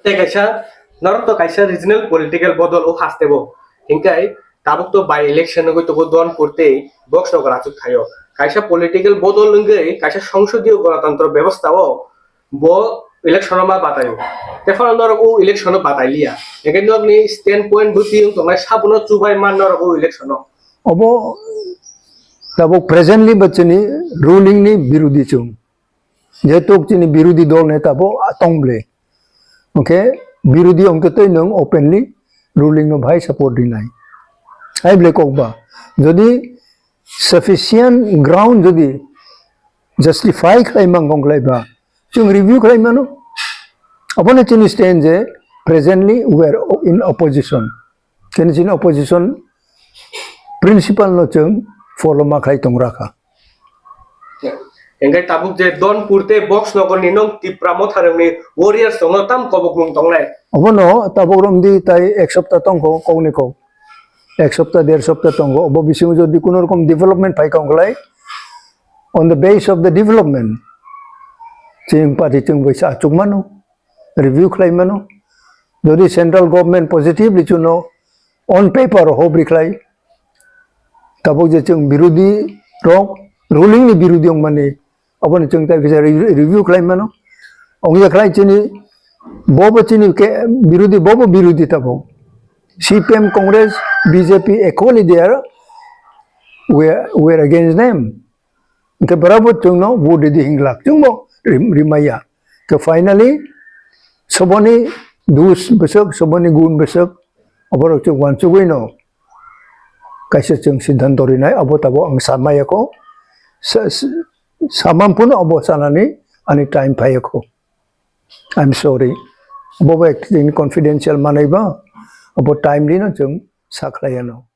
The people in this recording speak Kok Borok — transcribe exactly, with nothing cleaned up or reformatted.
Tei kaisa norok to kaisa regional political bodol o haste bo. Hinkai tabuk to by election wngwi tongo Donpur tei Box Nogor achuk thaio. Kaisa political bodol wngwi kaisa songsodiyo gonotantro bebostha o bo election o ma bataio. Tephano norok o election o batailiya. Hingke norokni stand point bwtwi wng tongnai sabono chubai man norok o election o. Obo tabuk presently bo chini ruling ni birudi chwng. Jehetu chini birudi dol neta bo tong ble. Hingke birudi hingke tei nwng openly ruling no bahai support rinai. Hai ble kok ba. Jodi sufficient ground jodi justify khlai mang kong khlai ba, chwng review khlai mano. Abono chini stand je presently we are in opposition. Chini chini opposition principle no chwng follow ma khlai tong rakha. Hingke tabuk je Donpur tei Box Nogor ni nwng Tipra Motha rokni warriors tongo tam kobok mung tongnai. Abono tabuk romdi tai ek sopta tongkho kokni kok. Ek sopta, der sopta tongo. Obo bisingo jodi kuno rokom development phai kong khlai, on the base of the development, chwng party chwng bai sa achuk mano, review khlai mano. Jodi central government positively chuno on paper o hobri khlai, tabuk je chwng birudi rok, ruling ni birudi wng mani, aboni chwng tai kisa re-, review khlai mano. Ongya khlai chini, bobo chini ke birudi, bobo birudi tabuk. C P M, Congress, B J P equally they are, we are, we are against them. Hingke borabo chwngno vote ridi hinglak, chwngbo rim-, rimaya. Ke finally, soboni dus bwswk, soboni gun bwswk, oborok chwng wansugwino kaisa chwng siddhanto rinai, abo tabo ang samaya kho. Sa-, sa-, samam phano abo sanani ani time phaiya kho. I'm sorry. Abo bo ek din confidential manai ba, abo timely no chwng sakhlaiya no.